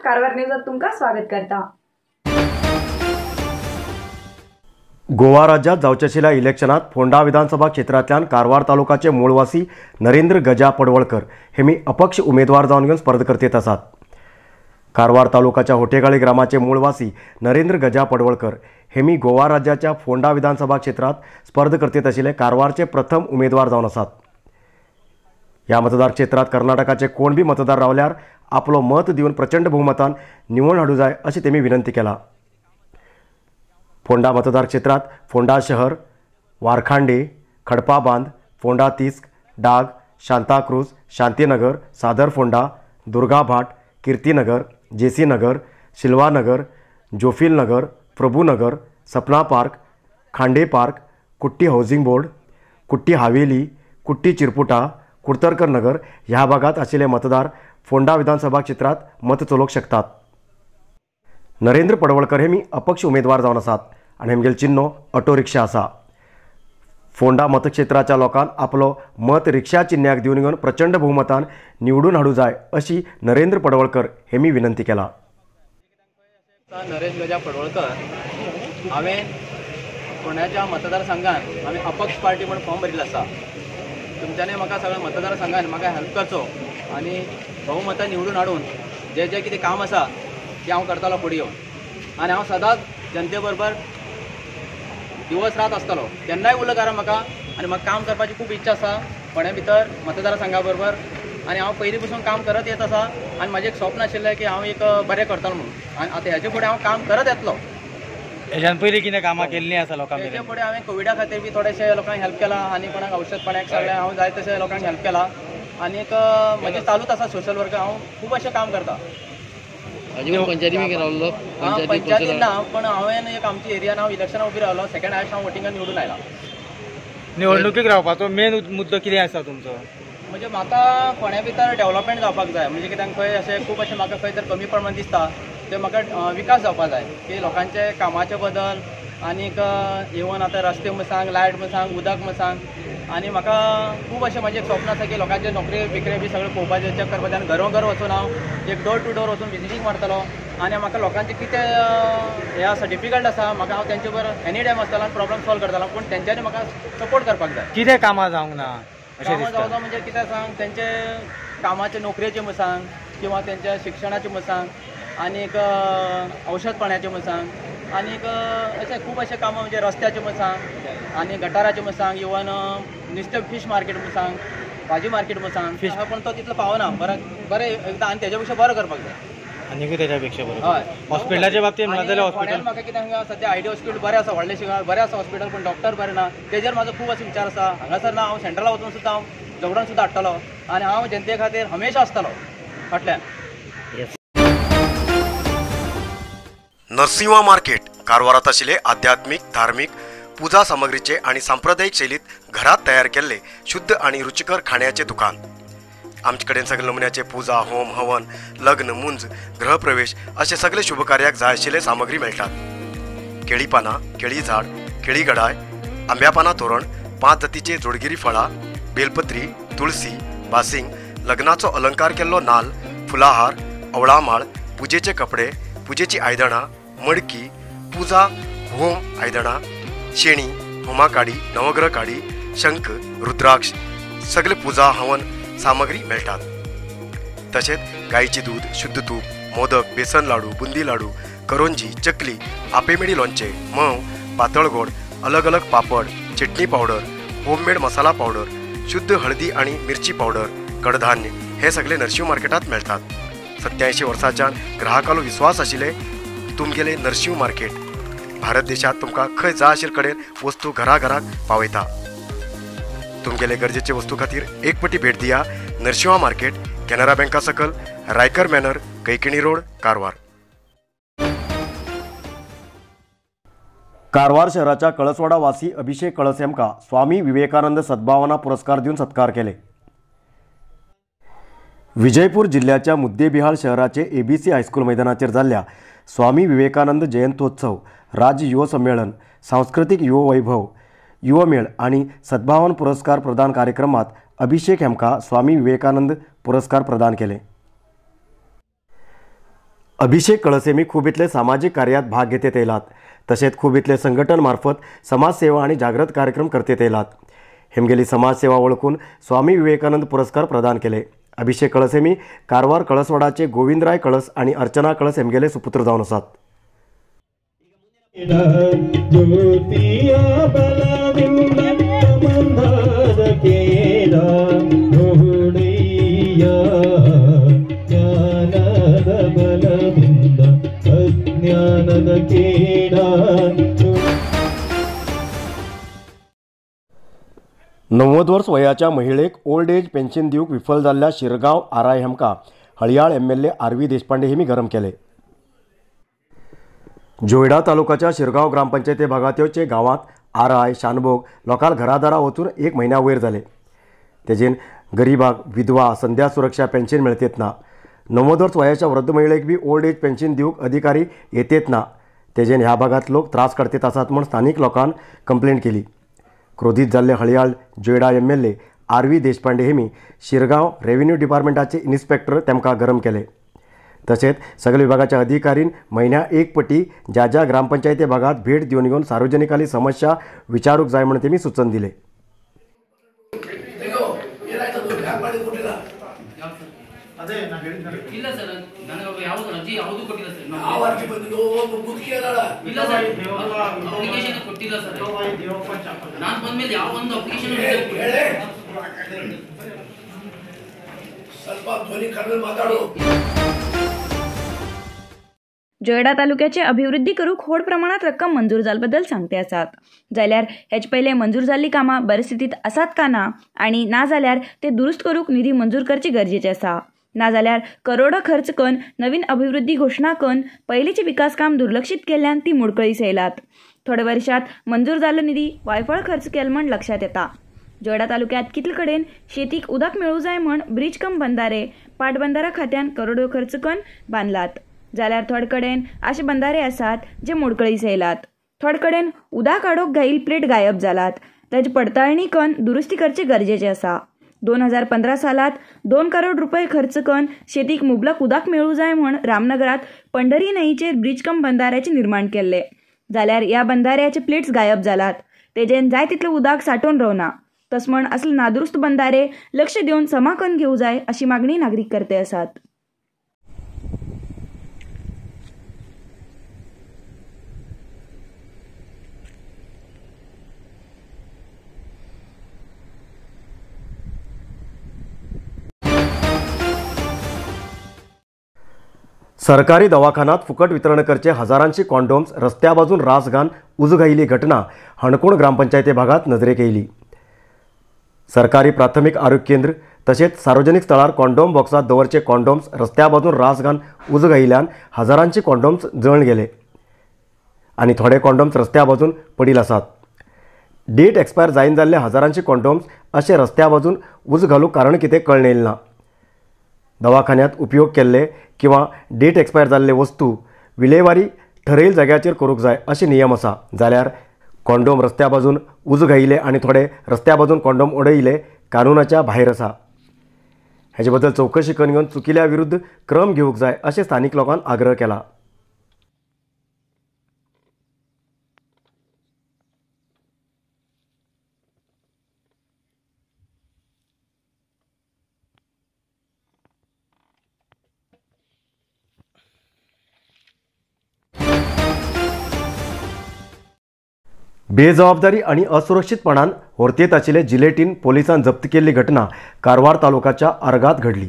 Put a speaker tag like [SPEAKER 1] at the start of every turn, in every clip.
[SPEAKER 1] कारवार न्यूजात तुमकां स्वागत करता।
[SPEAKER 2] गोवा राज्यात जावचे आशिल्ल्या इलेक्शनात फोंडा विधानसभा क्षेत्रांतल्यान कारवार तालुकाचे मूळवासी नरेंद्र गजा पडवळकर हे मी अपक्ष उमेदवार जावन घेवन स्पर्धा करतेत आसात। कारवार तालुकाच्या होटेगाळी ग्रामाचे मूळवासी नरेंद्र गजा पडवळकर हे मी गोवा राज्याच्या फोंडा विधानसभा क्षेत्रात स्पर्धा करतेत आशिल्ले कारवारचे प्रथम उमेदवार जावन आसात। ह्या मतदार क्षेत्रात कर्नाटकाचे कोण बी मतदार रावल्यार आपलो मत दिवन प्रचंड बहुमतान निवडून हाडूं जाय अशी तेमी विनंती केला। फोंडा मतदार क्षेत्रात फोंडा शहर, वारखांडे, खडपाबांद, फोंडा तिस्क, डाग, शांताक्रूज, शांतीनगर, सादर फोंडा, दुर्गाभाट, कीर्तीनगर, जेसी नगर, शिलवानगर, Jophil Nagar, Prabhunagar, Sapna park, Khande park, Kutty housing board, Kutty Haveli, Kutty Chirputa, Kurtarkar Nagar ह्या भागात आशिल्ले मतदार फोंडा विधानसभा क्षेत्रात मत चलोवंक शकतात। नरेंद्र पडवळकर हे मी अपक्ष उमेदवार जावन आसात आनी हेमगेल चिन्नो ऑटो रिक्षा आसा। फोंडा मतक्षेत्राच्या लोकांक आपलो मत रिक्षा चिन्ह्याक दिवन घेवन प्रचंड बहुमतान निवडून हाडूं जाय अशी नरेंद्र पडवळकर हे मी विनंती केला।
[SPEAKER 3] नरेश गजा पडवळकर हांवें फोंड्याच्या मतदारसंघान हांवें अपक्ष पार्टी म्हूण फॉर्म भरिल्लो आसा। तुमच्यांनी म्हाका सगळ्या मतदारसंघान म्हाका हेल्प करचो आनी बहुमतान निवडून हाडून जे जे कितें काम आसा तें हांव करतलो फुडें येवन, आनी हांव सदांच जनते बरोबर दिवस रात आसतलो। केन्नाय उलो करा म्हाका आनी म्हाका काम करपाची खूब इच्छा आसा फोंड्या भितर मतदारसंघा बरोबर, आनी हांव पयलीं पसून काम करत येत आसा आनी म्हाजें एक स्वप्न आशिल्लें की हांव एक बरें करतलो म्हणून, आनी आतां हेजे फुडें हांव काम करत येतलो।
[SPEAKER 4] हेज्यान पयलीं कितें कामां केल्लीं आसा लोकां मेरेन?
[SPEAKER 3] हेजे फुडें हांवें कोविडा खातीर बी थोडेशे लोकांक हेल्प केलां आनी कोणाक औषध पाण्याक सगळें हांव जाय तशें लोकांक हेल्प केलां आनी एक म्हजें चालूच आसा सोशल वर्क, हांव खूब अशें काम करता। पंचायतीन ना, पण हांवें एक आमची एरियान हांव इलेक्शनाक उबी रावलो, सेकंड हायस्ट हांव वोटिंगान निवडून आयला।
[SPEAKER 4] निवडणुकीक रावपाचो मेन मुद्दो कितें आसा तुमचो?
[SPEAKER 3] म्हणजे म्हाका फोंड्या भितर डेवलपमेंट जावपाक जाय, म्हणजे कित्याक खंय अशें खूब अशें म्हाका खंय तर कमी प्रमाण दिसता तें म्हाका विकास जावपाक जाय की लोकांचे कामाचे बदल आनीक इवन आतां रस्ते म्हूण सांग, लायट म्हूण सांग, उदक म्हूण सांग, आनी म्हाका खूब अशें म्हाजें एक स्वप्न आसा की लोकांचे नोकरी बिकरे बी सगळें पळोवपाचें, चॅक करपाचें आनी घरोघर वचून हांव एक डोर टू डोर वचून विजिटींग मारतलो आनी म्हाका लोकांचें कितें हें आसा डिफिकल्ट आसा म्हाका हांव तेंचे बरोबर एनी टायम आसतलो आनी प्रॉब्लम सॉल्व करतलो, पूण तेंच्यांनी म्हाका सपोर्ट करपाक जाय।
[SPEAKER 4] कितें कामां जावंक ना?
[SPEAKER 3] कामां जावंक म्हणजे कितें सांग, तेंचे कामाचे नोकरेचें म्हूण सांग किंवा तेंच्या शिक्षणाचें म्हूण सांग आनीक औषध पाण्याचें म्हूण सांग आनीक अशें खूब अशें कामां म्हणजे रस्त्याचें म्हूण सांग आनी गटाराचें म्हूण सांग, इवन नुस्तें फीश मार्केट म्हूण सांग, भाजी मार्केट म्हूण सांग, पूण तो तितलो पावना बरें बरें एकदां आनी तेज्या पेक्षा बरो करपाक जाय।
[SPEAKER 4] आनीकूय तेज्या पेक्षा बरो?
[SPEAKER 3] हय।
[SPEAKER 4] हॉस्पिटलाच्या बाबतींत म्हणत जाल्यार हॉस्पिटल
[SPEAKER 3] म्हाका कितें हांगा सद्या आयडी हॉस्पिटल बरें आसा, व्हडलें बरें आसा हॉस्पिटल, पूण डॉक्टर बरें ना, तेजेर म्हाजो खूब असो विचार आसा। हांगासर ना हांव सेंट्रला वचून सुद्दां हांव झगडोन सुद्दां हाडटलो आनी हांव जनते खातीर हमेशा आसतलो फाटल्यान।
[SPEAKER 2] नरसिंहा मार्केट कारवारात आशिल्ले आध्यात्मिक, धार्मिक पूजा सामग्रीचे आणि सांप्रदायिक शैलीत घरात तयार केल्ले शुद्ध आणि रुचिकर खाण्याचे दुकान। आमचे कडेन सगळे नमुन्याचे पूजा, होम, हवन, लग्न, मुंज, गृहप्रवेश असे सगळे शुभकार्याक जाय आशिल्ले सामग्री मेळटात। केळी पानां, केळी झाड, केळी गडाय, आंब्या पानां तोरण, 5 जातीचे जोडगिरी फळां, बेलपत्री, तुळसी, बासिंग, लग्नाचो अलंकार केल्लो नाल, फुलाहार, अवळामाळ, पुजेचे कपडे, पुजेची आयदनां, मडकी, पूजा होम आयदनां, शेणी, होमा काडी, नवग्रह काडी, शंख, रुद्राक्ष सगळे पूजा हवन सामग्री मेळटात। तशेंच गायची दूध, शुद्ध तूप, मोदक, बेसन लाडू, बुंदी लाडू, करोंजी, चकली, आपेमेडी लोणचें, म्होंव, पातळ गोड, अलग अलग पापड, चटणी पावडर, होममेड मसाला पावडर, शुद्ध हळदी आणि मिरची पावडर, कडधान्य हे सगळे नरशिंव मार्केटात मेळटात। 87 वर्सांच्यान ग्राहकालो विश्वास आशिल्ले तुमगेले नरशिंव मार्केट भारत देशात तुमकां खंय जाय आशिल्ले कडेन वस्तू घराघराक पावयता। तुमगेले गरजेचे वस्तू खातीर एक पटी भेट दिया नरशिंहा मार्केट, कॅनरा बँका सकल, रायकर मॅनर, कैकिणी रोड, कारवार। कारवार शहराच्या कळसवाडा वासी अभिषेक कळस हेमका स्वामी विवेकानंद सद्भावना पुरस्कार दिवन सत्कार केले। विजयपूर जिल्ह्याच्या मुद्देबिहाळ शहराचे एबीसी हायस्कूल मैदानाचेर जाल्ल्या स्वामी विवेकानंद जयंत्योत्सव, राज्य युव संमेलन, सांस्कृतिक युव वैभव, युव मेळ आनी सद्भावन पुरस्कार प्रदान कार्यक्रमात अभिषेक हेमका स्वामी विवेकानंद पुरस्कार प्रदान केले। अभिषेक कळस हेमी खूब इतले सामाजिक कार्यात भाग घेत येयलात, तशेंच खूब इतले संघटन मार्फत समाजसेवा आणि जागृत कार्यक्रम करते येयलात। हेमगेली समाजसेवा वळखून स्वामी विवेकानंद पुरस्कार प्रदान केले। अभिषेक कळस हेमी कारवार कळसवाडाचे गोविंदराय कळस आणि अर्चना कळस हेमगेले सुपुत्र जावन आसात। 90 वर्स वयाच्या महिलेक ओल्ड एज पेन्शन दिवंक विफल जाल्ल्या शिरगांव आराय हेमका Haliyal MLA R V Deshpande हेमी गरम केले। जोयडा तालुक्याच्या शिरगांव ग्रामपंचायती भागातचे गांवांत आराय शानभोग लोकांक घरादारा वचून एक म्हयन्या वयर जाले। तेजेन गरिबांक विधवा संध्या सुरक्षा पेन्शन मेळतेत ना। 90 वर्स वयाच्या वृद्ध महिलेक बी ओल्ड एज पेन्शन दिवंक अधिकारी येतेत ना। तेजेन ह्या भागांत लोक त्रास काडतेत आसात म्हूण स्थानीक लोकांन कंप्लेंट केली। क्रोधित जाल्ले Haliyal Joida MLA R V Deshpande हेमी शिरगांव रेव्हेन्यू डिपार्टमेंटाचे इन्स्पेक्टर तेमकां गरम केले। तशेंच सगळे विभागाच्या अधिकारीन म्हयन्या एक पटी ज्या ज्या ग्रामपंचायती भागात भेट दिवन घेवन सार्वजनिकाली समस्या विचारूंक जाय म्हूण तेमी सूचन दिले।
[SPEAKER 1] जोयडा तालुक्याचे अभिवृद्धी करूक व्हड प्रमाणात रक्कम मंजूर जाल्ले सांगते आसात। जाल्यार हेचे पयले मंजूर जाल्ली कामां बरे स्थितीत आसात का ना आनी ना जाल्यार ते दुरुस्त करूक निधी मंजूर करची गरजेचे आसा। ना जाल्यार करोडो खर्च करून नवीन अभिवृद्धी घोशणा करून पयलींचे विकास काम दुर्लक्षित केल्ल्यान ती मोडकळीस येयलात। थोडे वर्षात मंजूर जाल्लो निधी वायफळ खर्च केल म्हण लक्षात येता। जोयडा तालुक्यात कितले कडेन शेतीक उदक मेळूं जाय म्हण ब्रिज कम बंधारे पाटबंधारा खात्यान करोडो खर्च करून बांदलात। जाल्यार थोडे कडेन अशे बंधारे आसात जे मोडकळीस येयलात। थोडे कडेन उदक आडोवंक घाईल प्लेट गायब जालात, ताची पडताळणी करून दुरुस्ती करचे गरजेचे आसा। 2015 सालात 2 करोड रुपये खर्च करून शेतीक मुबलक उदक मेळूं जाय म्हण रामनगरात पंढरी न्हंयचेर ब्रिज कम बंधाऱ्याचे निर्माण केल्ले। जाल्यार ह्या बंधाऱ्याचे प्लेट्स गायब जालात, तेजेन जाय तितलें उदक सांठोवन रावना। तस म्हण असले नादुरुस्त बंधारे लक्ष दिवन समा करून घेवं जाय अशी मागणी नागरीक करते आसात।
[SPEAKER 2] सरकारी दवाखान्यात फुकट वितरण करचे हजारांची कॉन्डोम्स रस्त्या बाजून रास घाण उजघायली घटना हणकोण ग्रामपंचायती भागात नजरेक येयली। सरकारी प्राथमिक आरोग्य केंद्र तसेच सार्वजनिक स्थळार कॉन्डोम बॉक्सात दवरचे कॉन्डोम्स रस्त्या बाजून रास घाण उजघायल्यान हजारांची कॉन्डोम्स जळण गेले आणि थोडे कॉन्डोम्स रस्त्या बाजून पडील आसात। डेट एक्सपायर जायन जाल्ले हजारांची कॉन्डोम्स असे रस्त्या बाजून उज घालूंक कारण कितें कळ्ळें ना। दवाखान्यात उपयोग केल्ले किंवा डेट एक्सपायर जाल्ले वस्तू विलेवारी ठरयल जाग्याचेर करूंक जाय अशे नियम आसा। जाल्यार कॉन्डोम रस्त्या बाजून उज घायले आनी थोडे रस्त्या बाजून कॉन्डोम उडयले कानूनाच्या भायर आसा। हेजे बद्दल चवकशी करून घेवन चुकिल्या विरुद्ध क्रम घेवंक जाय अशें स्थानीक लोकांन आग्रह केला। बेजबाबदारी आणि असुरक्षितपणान होरतेत आशिल्ले जिलेटीन पोलिसान जप्त केल्ली घटना कारवार तालुक्याच्या अर्गात घडली।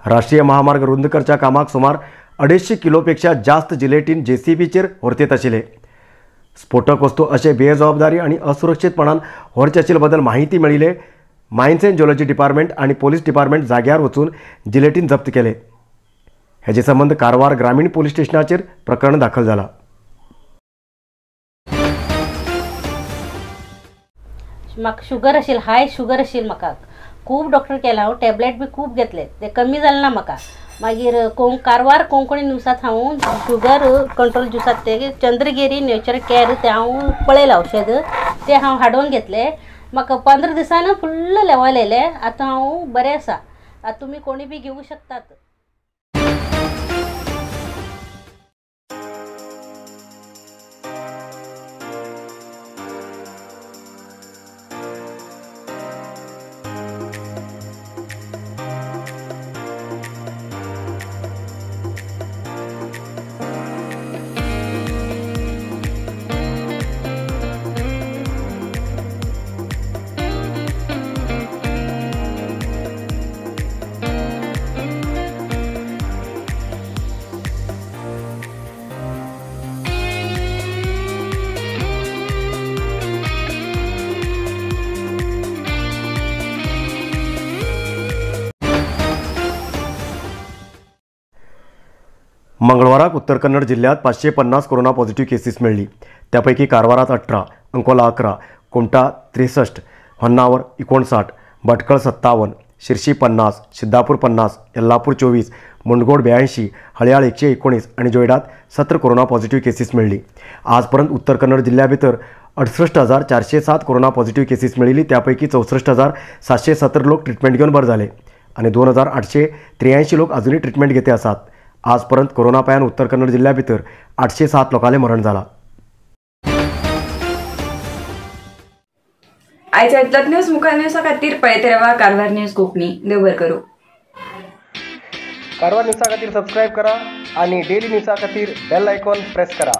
[SPEAKER 2] राष्ट्रीय महामार्ग रुंद करच्या कामाक सुमार 250 किलोपेक्षा जास्त जिलेटीन जेसीबीचेर होरतेत आशिल्ले। स्फोटक वस्तू अशे बेजबाबदारी आणि असुरक्षितपणान होरचे आशिल्ले बद्दल माहिती मेळिल्ले मायन्स अँड जिओलॉजी डिपार्टमेंट आणि पोलीस डिपार्टमेंट जाग्यार वचून जिलेटीन जप्त केले। हेजे संबंद कारवार ग्रामीण पोलीस स्टेशनाचेर प्रकरण दाखल जाला।
[SPEAKER 5] म्हाका शुगर आशिल्ली, हाय शुगर आशिल्ली, म्हाका खूब डॉक्टर केला हांव, टॅबलेट बी खूब घेतले, ते कमी जालें ना म्हाका। मागीर कारवार कोंकणी न्यूजांत हांव शुगर कंट्रोल ज्युसात ते चंद्रगिरी नेचर केअर ते हांव पळयलां औषध, ते हांव हाडून घेतले। म्हाका 15 दिसान फुल्ल लेवल येयलें, आतां हांव बरें आसा। आतां तुमी कोणी बी घेवंक शकतात।
[SPEAKER 2] मंगळवाराक उत्तर कन्नड जिल्ह्यात 550 कोरोना पॉझिटिव्ह केसीस मेळ्ळी. त्यापैकी कारवारात 18, अंकोला 11, कुमठा 63, होन्नावर 59, भटकळ 57, शिर्शी 50, सिद्धापूर 50, यल्लापूर 24, मुंडगोड 82, हळयाळ 119 आणि जोयडात 17 कोरोना पॉझिटिव्ह केसीस मेळ्ळी. आजपर्यंत उत्तर कन्नड जिल्ह्याभितर 68,407 कोरोना पॉझिटिव्ह केसीस मेळिल्ली. त्यापैकी 64,717 लोक ट्रिटमेंट घेवन बरे जाले आणि 2,883 लोक अजूनही ट्रिटमेंट घेते आसात. आजपर्यंत कोरोना पायान उत्तर कन्नड जिल्ह्याभितर 807 लोकांले मरण जाला.
[SPEAKER 1] आयच्या इतलोच न्यूज मुखार न्यूजा खातीर पळयत रावा कारवार न्यूज कोंकणी. देव बरें करूं.
[SPEAKER 6] कारवार न्यूजा खातीर सबस्क्रायब करा आणि डेली न्यूजा खातीर बेल आयकॉन प्रेस करा.